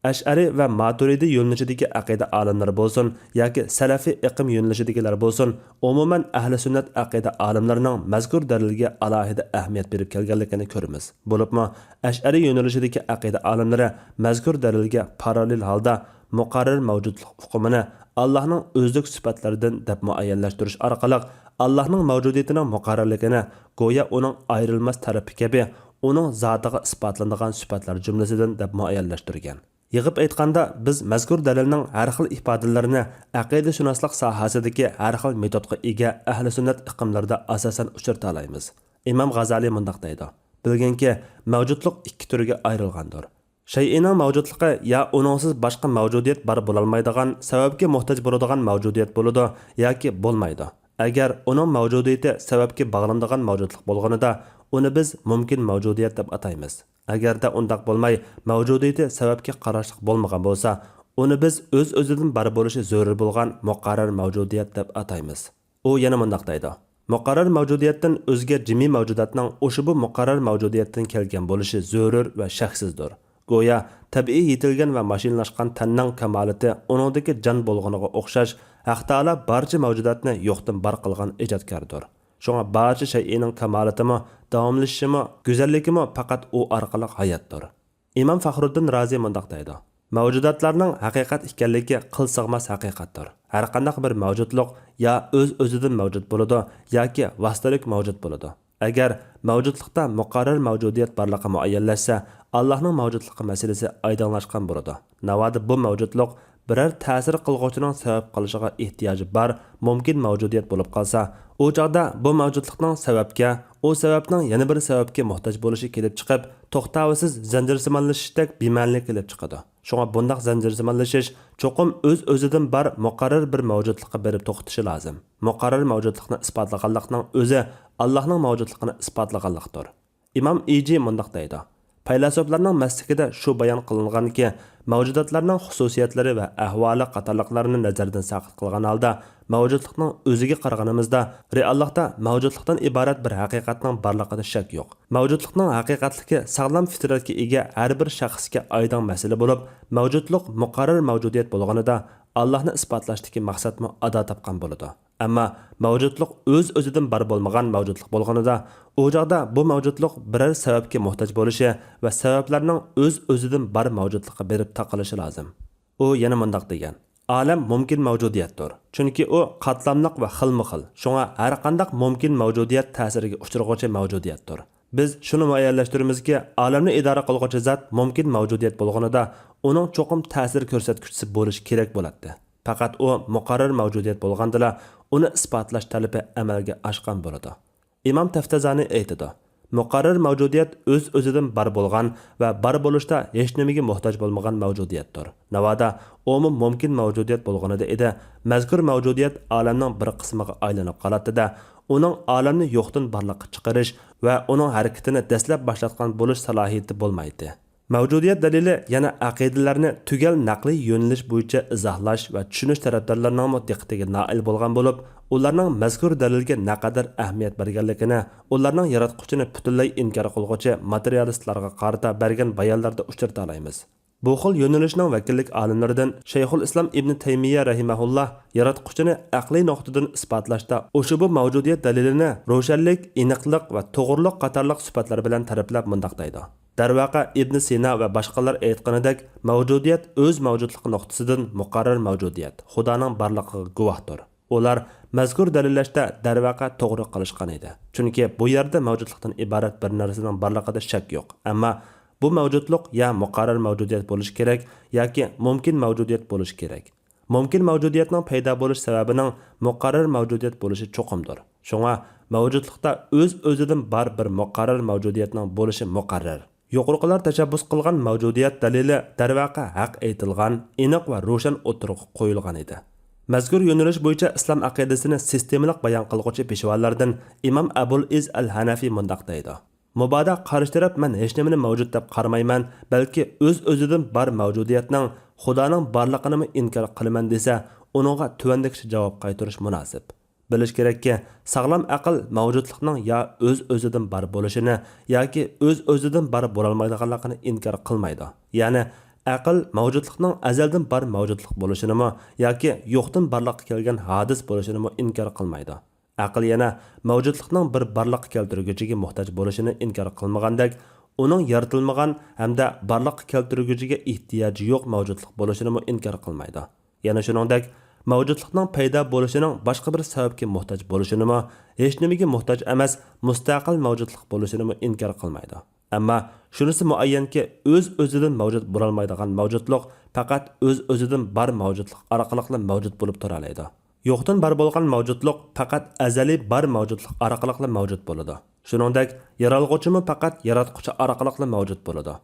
ئەشئەرى ۋە ماتۇرىدى يۆنىلىشىدىكى ئەقىدە ئالىملىرى بولسۇن ياكى سەلەفىي ئېقىم يۆنىلىشىدىكىلەر بولسۇن، ئومۇمەن ئەھلى سۈننەت ئەقىدە ئالىملىرىنىڭ مەزكۇر دەلىلگە ئالاھىدە ئەھمىيەت بېرىپ كەلگەنلىكىنى كۆرىمىز. بولۇپمۇ ئەشئەرى يۆنىلىشىدىكى ئەقىدە ئالىملىرى مەزكۇر دەلىلگە پاراللېل ھالدا مۇقەررەر مەۋجۇتلۇق ئۇقۇمىنى ئاللاھنىڭ ئۆزلۈك سۈپەتلىرىدىن دەپ مۇئەييەنلەشتۈرۈش ئارقىلىق ئاللاھنىڭ مەۋجۇدىيىتىنىڭ مۇقەررەرلىكىنى گويا ئۇنىڭ ئايرىلماس تەرىپى كەبى ئۇنىڭ زاتىغا ئىسپاتلىنىدىغان سۈپەتلەر جۈملىسىدىن دەپ مۇئەييەنلەشتۈرگەن. يىغىپ ئېيتقاندا، بىز مەزكۇر دەلىلنىڭ ھەر خىل ئىپادىلىرىنى ئەقىدىشۇناسلىق ساھەسىدىكى ھەر خىل مېتودقا ئىگە ئەھلى سۈننەت ئېقىملىرىدا ئاساسەن ئۇچرىتالايمىز. ئىمام غازالىي مۇنداق دەيدۇ: بىلگىنكى، مەۋجۇتلۇق ئىككى تۈرگە ئايرىلغاندۇر. شەيئىنىڭ مەۋجۇتلۇقى يا ئۇنىڭسىز باشقا مەۋجۇدىيەت بار بولالمايدىغان، سەۋەبكە موھتاج بولىدىغان مەۋجۇدىيەت بولىدۇ ياكى بولمايدۇ. ئەگەر ئۇنىڭ مەۋجۇدىيىتى سەۋەبكە باغلىنىدىغان مەۋجۇتلۇق بولغىنىدا، ئۇنى بىز مۇمكىن مەۋجۇدىيەت دەپ ئاتايمىز. ئەگەردە ئۇنداق بولماي، مەۋجۇدىيىتى سەۋەبكە قاراشلىق بولمىغان بولسا، ئۇنى بىز ئۆز-ئۆزىدىن بار بولۇشى زۆرۈر بولغان مۇقەررەر مەۋجۇدىيەت دەپ ئاتايمىز. ئۇ يەنە مۇنداق دەيدۇ: مۇقەررەر مەۋجۇدىيەتتىن ئۆزگە جىمى مەۋجۇداتنىڭ ئۇشبۇ مۇقەررەر مەۋجۇدىيەتتىن كەلگەن بولۇشى زۆرۈر ۋە شەكسىزدۇر. گويا تەبىئىي يېتىلگەن ۋە ماشىنىلاشقان تەننىڭ كامالىتى ئۇنىڭدىكى جان بولغىنىغا ئوخشاش، ھەق تائالا بارچە مەۋجۇداتنى يوقتىن بار قىلغان ئىجادكاردۇر. شۇڭا بارچە شەيئىنىڭ كامالىتىمۇ، داۋاملىشىشىمۇ، گۈزەللىكىمۇ پەقەت ئۇ ئارقىلىق ھاياتتۇر. ئىمام فەخرۇددىن رازى مۇنداق دەيدۇ: مەۋجۇداتلارنىڭ ھەقىقەت ئىكەنلىكى قىل سىغماس ھەقىقەتتۇر. ھەرقانداق بىر مەۋجۇتلۇق يا ئۆز-ئۆزىدىن مەۋجۇت بولىدۇ ياكى ۋاسىتىلىك مەۋجۇت بولىدۇ. ئەگەر مەۋجۇتلۇقتا مۇقەررەر مەۋجۇدىيەت بارلىقى مۇئەييەنلەشسە، ئاللاھنىڭ مەۋجۇتلۇقى مەسىلىسى ئايدىڭلاشقان بولىدۇ. ناۋادا بۇ مەۋجۇتلۇق بىرەر تەسىر قىلغۇچىنىڭ سەۋەب قىلىشىغا ئېھتىياجى بار مۇمكىن مەۋجۇدىيەت بولۇپ قالسا، ئۇ چاغدا بۇ مەۋجۇتلۇقنىڭ سەۋەبكە، ئۇ سەۋەبنىڭ يەنە بىر سەۋەبكە موھتاج بولۇشى كېلىپ چىقىپ، توختاۋسىز زەنجىرسىمانلىشىشتەك بىمەنىلىك كېلىپ چىقىدۇ. شۇڭا بۇنداق زەنجىرسىمانلىشىش چوقۇم ئۆز-ئۆزىدىن بار مۇقەررەر بىر مەۋجۇتلۇققا بېرىپ توختىشى لازىم. مۇقەررەر مەۋجۇتلۇقنى ئىسپاتلىغانلىقنىڭ ئۆزى ئاللاھنىڭ مەۋجۇتلۇقىنى ئىسپاتلىغانلىقتۇر. ئىمام ئىجى مۇنداق دەيدۇ: پەيلاسوپلارنىڭ مەسلىكىدە شۇ بايان قىلىنغانكى، مەۋجۇداتلارنىڭ خۇسۇسىيەتلىرى ۋە ئەھۋالى قاتارلىقلارنى نەزەردىن ساقىت قىلغان ھالدا، مەۋجۇتلۇقنىڭ ئۆزىگە قارىغىنىمىزدا، رېئاللىقتا مەۋجۇتلۇقتىن ئىبارەت بىر ھەقىقەتنىڭ بارلىقىدا شەك يوق. مەۋجۇتلۇقنىڭ ھەقىقەتلىكى ساغلام فىترەتكە ئىگە ھەر بىر شەخسكە ئايدىڭ مەسىلە بولۇپ، مەۋجۇتلۇق مۇقەررەر مەۋجۇدىيەت بولغىنىدا، ئاللاھنى ئىسپاتلاشتىكى مەقسەتمۇ ئادا تاپقان بولىدۇ. ئەمما مەۋجۇتلۇق ئۆز-ئۆزىدىن بار بولمىغان مەۋجۇتلۇق بولغىنىدا، ئۇ چاغدا بۇ مەۋجۇتلۇق بىرەر سەۋەبكە موھتاج بولۇشى ۋە سەۋەبلەرنىڭ ئۆز-ئۆزىدىن بار مەۋجۇتلۇققا بېرىپ تاقىلىشى لازىم. ئۇ يەنە مۇنداق دېگەن: ئالەم مۇمكىن مەۋجۇدىيەتتۇر، چۈنكى ئۇ قاتلاملىق ۋە خىلمۇ خىل، شۇڭا ھەرقانداق مۇمكىن مەۋجۇدىيەت تەسىرىگە ئۇچرىغۇچى مەۋجۇدىيەتتۇر. بىز شۇنى مۇئەييەنلەشتۈرىمىزكى، ئالەمنى ئىدارە قىلغۇچى زات مۇمكىن مەۋجۇدىيەت بولغىنىدا، ئۇنىڭ چوقۇم تەسىر كۆرسەتكۈچىسى بولۇشى كېرەك بولاتتى. پەقەت ئۇ مۇقەررەر مەۋجۇدىيەت بولغاندىلا، ئۇنى ئىسپاتلاش تەلىپى ئەمەلگە ئاشقان بولىدۇ. ئىمام تەفتەزانى ئېيتىدۇ: مۇقەررەر مەۋجۇدىيەت ئۆز-ئۆزىدىن بار بولغان ۋە بار بولۇشتا ھېچنېمىگە موھتاج بولمىغان مەۋجۇدىيەتتۇر. ناۋادا ئۇمۇ مۇمكىن مەۋجۇدىيەت بولغىنىدا ئىدى، مەزكۇر مەۋجۇدىيەت ئالەمنىڭ بىر قىسمىغا ئايلىنىپ قالاتتى-دە، ئۇنىڭ ئالەمنى يوقتىن بارلىققا چىقىرىش ۋە ئۇنىڭ ھەرىكىتىنى دەسلەپ باشلاتقان بولۇش سالاھىيىتى بولمايتتى. مەۋجۇدىيەت دەلىلى يەنە ئەقىدىلەرنى تۈگەل نەقلىي يۆنىلىش بويىچە ئىزاھلاش ۋە چۈشىنىش تەرەپدارلىرىنىڭمۇ دىققىتىگە نائىل بولغان بولۇپ، ئۇلارنىڭ مەزكۇر دەلىلگە نەقەدەر ئەھمىيەت بەرگەنلىكىنى، ئۇلارنىڭ ياراتقۇچىنى پۈتۈنلەي ئىنكار قىلغۇچى ماتېرىيالىستلارغا قارىتا بەرگەن بايانلىرىدا ئۇچرىتالايمىز. بۇ خىل يۆنىلىشنىڭ ۋەكىللىك ئالىملىرىدىن شەيخۇل ئىسلام ئىبنى تەيمىيە رەھىمەھۇللا ياراتقۇچىنى ئەقلىي نۇقتىدىن ئىسپاتلاشتا ئۇشبۇ مەۋجۇدىيەت دەلىلىنى روشەنلىك، ئېنىقلىق ۋە توغرىلىق قاتارلىق سۈپەتلەر بىلەن تەرىپلەپ مۇنداق دەيدۇ: دەرۋەقە، ئىبنى سىنا ۋە باشقىلار ئېيتقىنىدەك، مەۋجۇدىيەت ئۆز مەۋجۇتلۇقى نۇقتىسىدىن مۇقەررەر مەۋجۇدىيەت، خۇدانىڭ بارلىقىغا گۇۋاھتۇر. ئۇلار مەزكۇر دەلىللەشتە دەرۋەقە توغرا قىلىشقان ئىدى. چۈنكى بۇ يەردە مەۋجۇتلۇقتىن ئىبارەت بىر نەرسىنىڭ بارلىقىدا شەك يوق. ئەمما بۇ مەۋجۇتلۇق يا مۇقەررەر مەۋجۇدىيەت بولۇشى كېرەك، ياكى مۇمكىن مەۋجۇدىيەت بولۇشى كېرەك. مۇمكىن مەۋجۇدىيەتنىڭ پەيدا بولۇش سەۋەبىنىڭ مۇقەررەر مەۋجۇدىيەت بولۇشى چوقۇمدۇر. شۇڭا مەۋجۇتلۇقتا ئۆز-ئۆزىدىن بار بىر مۇقەررەر مەۋجۇدىيەتنىڭ بولۇشى مۇقەررەر. يۇقىرىقىلار تەشەببۇس قىلغان مەۋجۇدىيەت دەلىلى دەرۋەقە ھەق ئېيتىلغان، ئېنىق ۋە روشەن ئوتتۇرىغا قويۇلغان ئىدى. مەزكۇر يۆنىلىش بويىچە ئىسلام ئەقىدىسىنى سىستېمىلىق بايان قىلغۇچى پېشۋالاردىن ئىمام ئەبۇل ئىز ئەل ھەنەفى مۇنداق دەيدۇ: مۇبادا قارشى تەرەپ مەن ھېچنېمىنى مەۋجۇت دەپ قارىمايمەن، بەلكى ئۆز-ئۆزىدىن بار مەۋجۇدىيەتنىڭ، خۇدانىڭ بارلىقىنىمۇ ئىنكار قىلىمەن دېسە، ئۇنىڭغا تۆۋەندىكىچە جاۋاب قايتۇرۇش مۇناسىپ. بىلىش كېرەككى، ساغلام ئەقىل مەۋجۇتلۇقنىڭ يا ئۆز-ئۆزىدىن بار بولۇشىنى ياكى ئۆز-ئۆزىدىن بار بولالمايدىغانلىقىنى ئىنكار قىلمايدۇ. يەنى ئەقىل مەۋجۇتلۇقنىڭ ئەزەلدىن بار مەۋجۇتلۇق بولۇشىنىمۇ ياكى يوقتىن بارلىققا كەلگەن ھادىس بولۇشىنىمۇ ئىنكار قىلمايدۇ. ئەقىل يەنە مەۋجۇتلۇقنىڭ بىر بارلىققا كەلتۈرگۈچىگە موھتاج بولۇشىنى ئىنكار قىلمىغاندەك، ئۇنىڭ يارىتىلمىغان ھەمدە بارلىققا كەلتۈرگۈچىگە ئېھتىياجى يوق مەۋجۇتلۇق بولۇشىنىمۇ ئىنكار قىلمايدۇ. يەنە شۇنىڭدەك، مەۋجۇتلۇقنىڭ پەيدا بولۇشىنىڭ باشقا بىر سەۋەبكە موھتاج بولۇشىنىمۇ، ھېچنېمىگە موھتاج ئەمەس، مۇستەقىل مەۋجۇتلۇق بولۇشىنىمۇ ئىنكار قىلمايدۇ. ئەمما شۇنىسى مۇئەييەنكى، ئۆز-ئۆزىدىن مەۋجۇت بولالمايدىغان مەۋجۇتلۇق پەقەت ئۆز-ئۆزىدىن بار مەۋجۇتلۇق ئارقىلىقلا مەۋجۇت بولۇپ تۇرالايدۇ. يوقتىن بار بولغان مەۋجۇتلۇق پەقەت ئەزەلىي بار مەۋجۇتلۇق ئارقىلىقلا مەۋجۇت بولىدۇ. شۇنىڭدەك، يارالغۇچىمۇ پەقەت ياراتقۇچى ئارقىلىقلا مەۋجۇت بولىدۇ.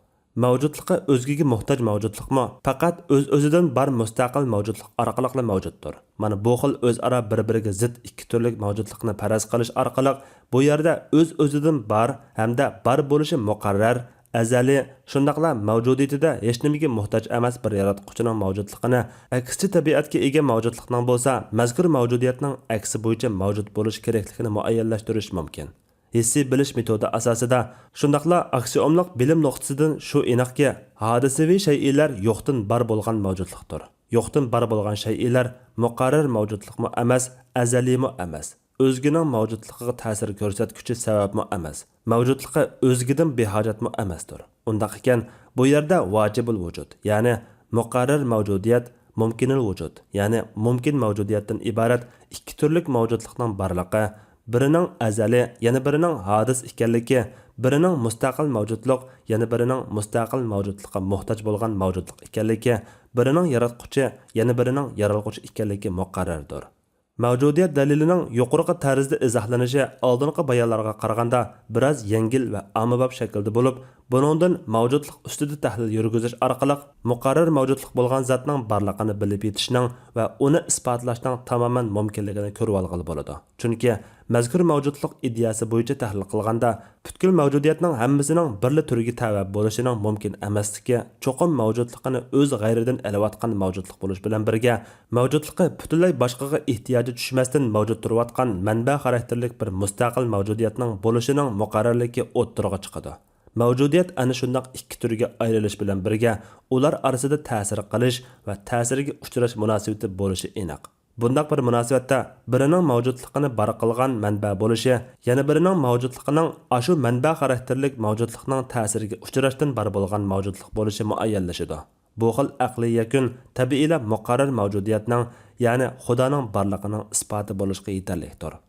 مەۋجۇتلۇقى ئۆزگىگە موھتاج مەۋجۇتلۇقمۇ پەقەت ئۆز-ئۆزىدىن بار مۇستەقىل مەۋجۇتلۇق ئارقىلىقلا مەۋجۇتتۇر. مانا بۇ خىل ئۆزئارا بىر-بىرىگە زىت ئىككى تۈرلۈك مەۋجۇتلۇقنى پەرەز قىلىش ئارقىلىق، بۇ يەردە ئۆز-ئۆزىدىن بار ھەمدە بار بولۇشى مۇقەررەر، ئەزەلىي، شۇنداقلا مەۋجۇدىيىتىدە ھېچنېمىگە موھتاج ئەمەس بىر ياراتقۇچىنىڭ مەۋجۇتلۇقىنى، ئەكسىچە تەبىئەتكە ئىگە مەۋجۇتلۇقنىڭ بولسا مەزكۇر مەۋجۇدىيەتنىڭ ئەكسى بويىچە مەۋجۇت بولۇشى كېرەكلىكىنى مۇئەييەنلەشتۈرۈش مۇمكىن. ھېسسىي بىلىش مېتودى ئاساسىدا، شۇنداقلا ئاكسىئوملۇق بىلىم نۇقتىسىدىن شۇ ئېنىقكى، ھادىسىۋى شەيئىلەر يوقتىن بار بولغان مەۋجۇتلۇقتۇر. يوقتىن بار بولغان شەيئىلەر مۇقەررەر مەۋجۇتلۇقمۇ ئەمەس، ئەزەلىيمۇ ئەمەس. ئۆزگىنىڭ مەۋجۇتلۇقىغا تەسىر كۆرسەتكۈچى سەۋەبمۇ ئەمەس. مەۋجۇتلۇقى ئۆزگىدىن بىھاجەتمۇ ئەمەستۇر. ئۇنداق ئىكەن، بۇ يەردە ۋاجىبۇل ۋۇجۇد، يەنى مۇقەررەر مەۋجۇدىيەت، مۇمكىنۇل ۋۇجۇد، يەنى مۇمكىن مەۋجۇدىيەتتىن ئىبارەت ئىككى تۈرلۈك مەۋجۇتلۇقنىڭ بارلىقى، بىرىنىڭ ئەزەلىي، يەنە بىرىنىڭ ھادىس ئىكەنلىكى، بىرىنىڭ مۇستەقىل مەۋجۇتلۇق، يەنە بىرىنىڭ مۇستەقىل مەۋجۇتلۇققا موھتاج بولغان مەۋجۇتلۇق ئىكەنلىكى، بىرىنىڭ ياراتقۇچى، يەنە بىرىنىڭ يارالغۇچى ئىكەنلىكى مۇقەررەردۇر. مەۋجۇدىيەت دەلىلىنىڭ يۇقىرىقى تەرزدە ئىزاھلىنىشى ئالدىنقى بايانلارغا قارىغاندا بىراز يەڭگىل ۋە ئاممىباب شەكىلدە بولۇپ، بۇنىڭدىن مەۋجۇتلۇق ئۈستىدە تەھلىل يۈرگۈزۈش ئارقىلىق مۇقەررەر مەۋجۇتلۇق بولغان زاتنىڭ بارلىقىنى بىلىپ يېتىشنىڭ ۋە ئۇنى ئىسپاتلاشنىڭ تامامەن مۇمكىنلىكىنى كۆرۈۋالغىلى بولىدۇ. چۈنكى مەزكۇر مەۋجۇتلۇق ئىدىيەسى بويىچە تەھلىل قىلغاندا، پۈتكۈل مەۋجۇدىيەتنىڭ ھەممىسىنىڭ بىرلا تۈرگە تەۋە بولۇشىنىڭ مۇمكىن ئەمەسلىكى، چوقۇم مەۋجۇتلۇقىنى ئۆز غەيرىدىن ئېلىۋاتقان مەۋجۇتلۇق بولۇش بىلەن بىرگە، مەۋجۇتلۇقى پۈتۈنلەي باشقىغا ئېھتىياجى چۈشمەستىن مەۋجۇت تۇرۇۋاتقان مەنبە خاراكتېرلىك بىر مۇستەقىل مەۋجۇدىيەتنىڭ بولۇشىنىڭ مۇقەررەرلىكى ئوتتۇرىغا چىقىدۇ. مەۋجۇدىيەت ئەنە شۇنداق ئىككى تۈرگە ئايرىلىش بىلەن بىرگە، ئۇلار ئارىسىدا تەسىر قىلىش ۋە تەسىرگە ئۇچراش مۇناسىۋىتى بولۇشى ئېنىق. بۇنداق بىر مۇناسىۋەتتە بىرىنىڭ مەۋجۇتلۇقىنى بار قىلغان مەنبە بولۇشى، يەنە بىرىنىڭ مەۋجۇتلۇقىنىڭ ئاشۇ مەنبە خاراكتېرلىك مەۋجۇتلۇقنىڭ تەسىرىگە ئۇچراشتىن بار بولغان مەۋجۇتلۇق بولۇشى مۇئەييەنلىشىدۇ. بۇ خىل ئەقلىي يەكۈن تەبىئىيلا مۇقەررەر مەۋجۇدىيەتنىڭ، يەنى خۇدانىڭ بارلىقىنىڭ ئىسپاتى بولۇشقا يېتەرلىكتۇر.